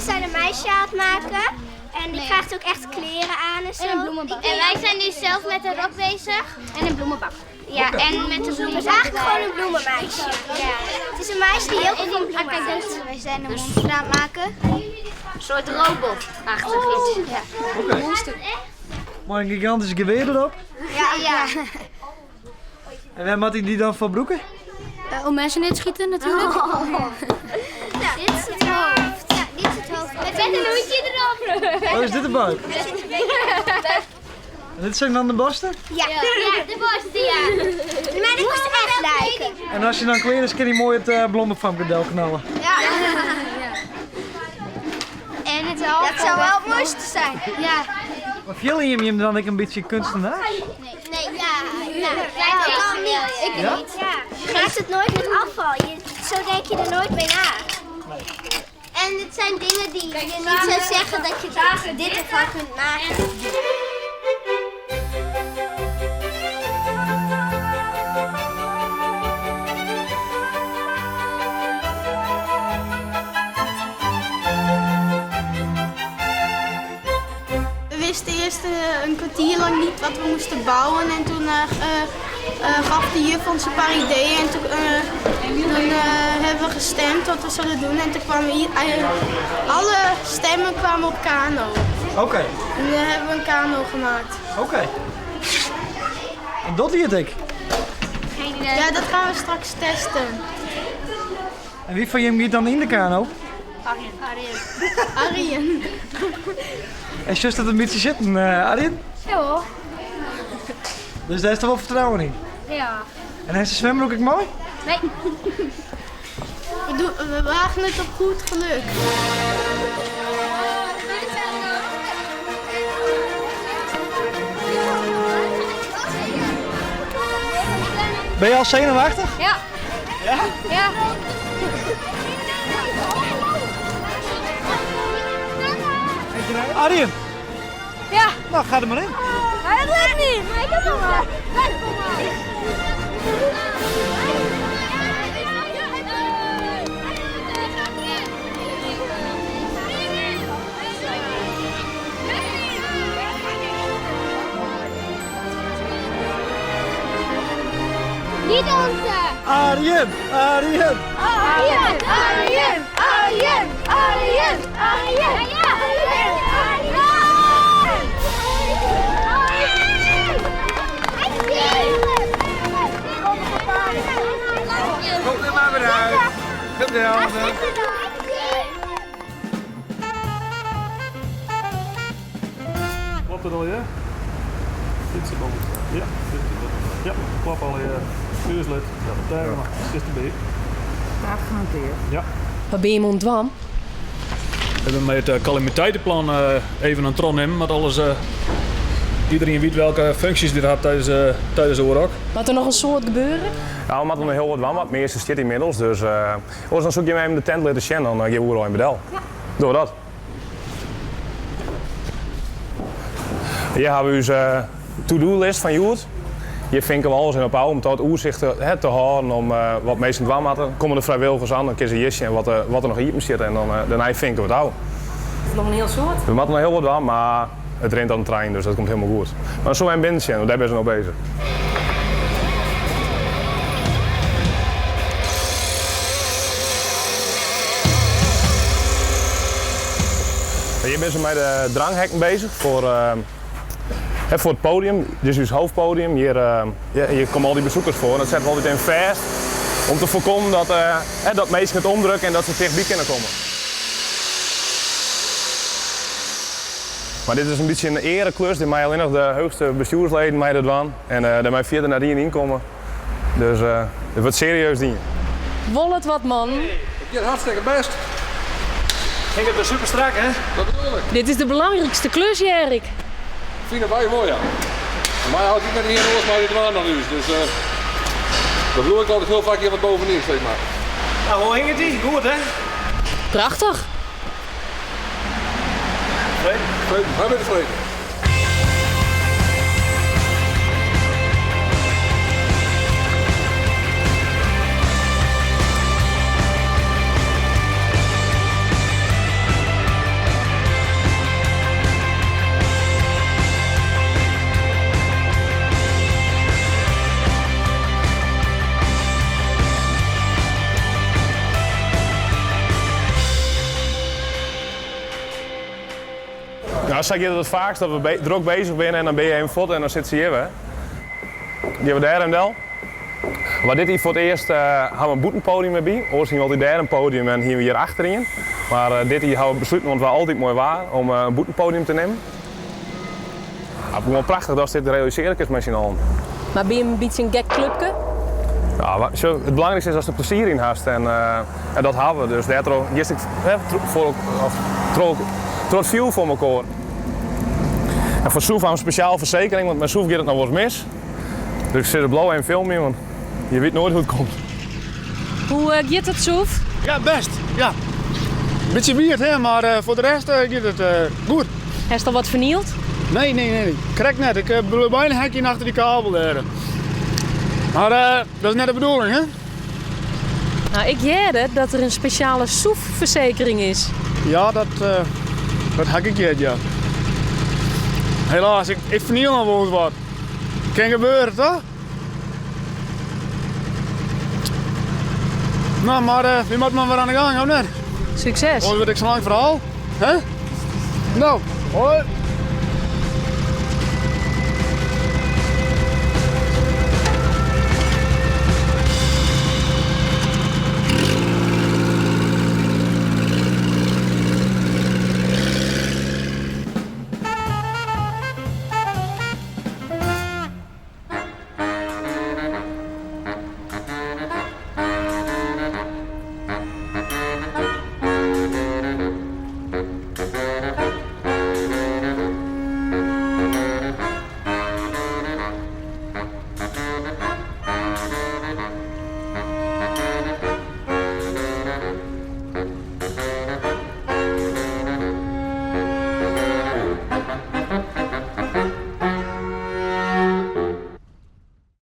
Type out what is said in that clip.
zijn een meisje aan het maken. En die krijgt ook echt kleren aan en zo. En een bloemenbak. En wij zijn nu zelf met de rok bezig. En een bloemenbak. Ja, en met de bloemen. Het is eigenlijk gewoon een bloemenmeisje. Ja. Het is een meisje die heel veel van bloemen houdt. Wij zijn een monster aan het maken. Een soort robotachtig iets. Ja. Oké. Maar een gigantische geweer erop. Ja. Ja. En waar moet hij die dan voor broeken? Om mensen neer te schieten natuurlijk. Dit is het hoofd. Ja, dit is het hoofd. Met een hoedje erop. Oh, is dit de buik? En dit zijn dan de borsten? Ja. Ja, de borsten, ja. Maar dit moest echt lijken. En als je dan kleren is, kan je mooi het uh, knallen. Ja. En het hoofd. Dat zou wel het mooiste zijn. Ja. Maar viel je hem dan ook een beetje kunstenaar? Nee, ja. Ja, dat kan niet. Ik Ja? niet. Ja. Je maakt het nooit met afval. Je, zo denk je er nooit mee na. En het zijn dingen die je niet zou zeggen dat je dit ervan kunt maken. We wisten eerst een kwartier lang niet wat we moesten bouwen en toen gaf de juf ons een paar ideeën en toen hebben we gestemd wat we zouden doen en toen kwamen alle stemmen kwamen op kano. Oké, En dan hebben we een kano gemaakt. oké. En dat liet ik. Ja, dat gaan we straks testen. En wie van jullie gaat dan in de kano? Arjen. En zus dat een beetje zitten, Arjen? Ja hoor. Dus daar is toch wel vertrouwen in? Ja. En heeft de zwembroek ook mooi? Nee. We wagen het op goed geluk. Ben je al zenuwachtig? Ja. Ja? Ja. Arjen, Ja. nou ga er maar in. Maar dat lukt niet. Maar ik heb hem al. Niet onze! Arjen, Arjen. Arjen! Arjen! Arjen! Arjen! Arjen! Arjen! Kom er maar weer uit. Geweldig. Klopt het al, ja? Dit zit al. Ja, dit zit al. Ja, klopt al, ja. Bestuurslid. Ja, daar maar. Zit erbij. Staat genoteerd. Ja. Wat ben je ontwam? We hebben met het calamiteitenplan even een tron in, met alles. Iedereen weet welke functies die had tijdens de oorlog. Wat er nog een soort gebeuren? Nou, we moeten nog heel wat warm, wat meer is het inmiddels. Dus dan zoek je hem even de tent laten zien, dan geven we in bedel. Ja. Doe dat. Hier hebben we onze to-do-list van Joert. Hier vinken we alles in op oude om tot oerzicht te houden, om wat meesten dwam hadden. Komen de vrijwilligers aan, dan kiezen ze jisje en wat er nog hier zit en dan daarna vinken we het oude. Het is nog een heel soort. We moeten nog heel wat warm, maar het rent aan de trein, dus dat komt helemaal goed. Maar zo en binnen zijn, want daar ben ze nog bezig. Hier ben ze met de dranghekken bezig voor het podium. Dit is het hoofdpodium. Hier komen al die bezoekers voor. En dat zetten we altijd in vast om te voorkomen dat mensen het omdrukken en dat ze dichtbij kunnen komen. Maar dit is een beetje een ereklus die mij alleen nog de hoogste bestuursleden mij dat doen. En daar mij verder naar die inkomen. Dus het wordt serieus dien. Wol het wat, man. Het gaat hartstikke best. Ging het weer super strak, hè? Dat bedoel ik. Dit is de belangrijkste klus, Erik. Vind wij mooi, ja. Maar houdt niet met de heer Oors, maar die dwaan dan nu. Dus dat bedoel ik altijd heel vaak hier wat bovenin, zeg maar. Nou, hoe hing het die? Goed, hè? Prachtig. Tevreden? Wij zijn tevreden. Nou, sa giet it it faakst dat we drok bezich binne en dan binne je even fuort en dan sit se hjir wer. Gean we dêr even del. Mar dit jier foar it earst hawwe we in bûtenpodium derby. Oars hiene we altyd dêr in podium en hiene we hjir achter ien. Mar dit jier hawwe we besluten, want it wie altyd moai waar, om in bûtenpodium te nimmen. Gewoan prachtich datst dit realisearje kinst mei syn allen. Mar binne jim in bytsje in gek klupke? Ja, sjoch, it belangrykste is datst der plezier yn hast en dat hawwe we. Dus dêrtroch giest ek troch it fjoer foar mekoar. En foar Soef hawwe we in spesjale fersekering, want mei Soef giet it noch wolris mis. Dus ik sil de bliuw even filmjen, want je wit noait hoe't it komt. Hoe giet it Soef? Ja, best. Ja. Bytsje wiet, hè, mar foar de rest giet it goed. Hast al wat fernield? Nee, nee, nee. Krekt net. Ik bliuw bijna hekjen achter dy kabel dêr. Mar dat is net de bedoeling, hè? Nou, ik hearde dat der in spesjale soeffersekering is. Ja, dat, dat ha ik ek heard, ja. Helaas, ik, ik ferniel noch wolris wat. Kin gebeure, toch? Nou, mar uh, wy moatte mar wer oan de gang, of net? Sukses. Oars wurdt it sa'n lang ferhaal. Hè? No, hoi.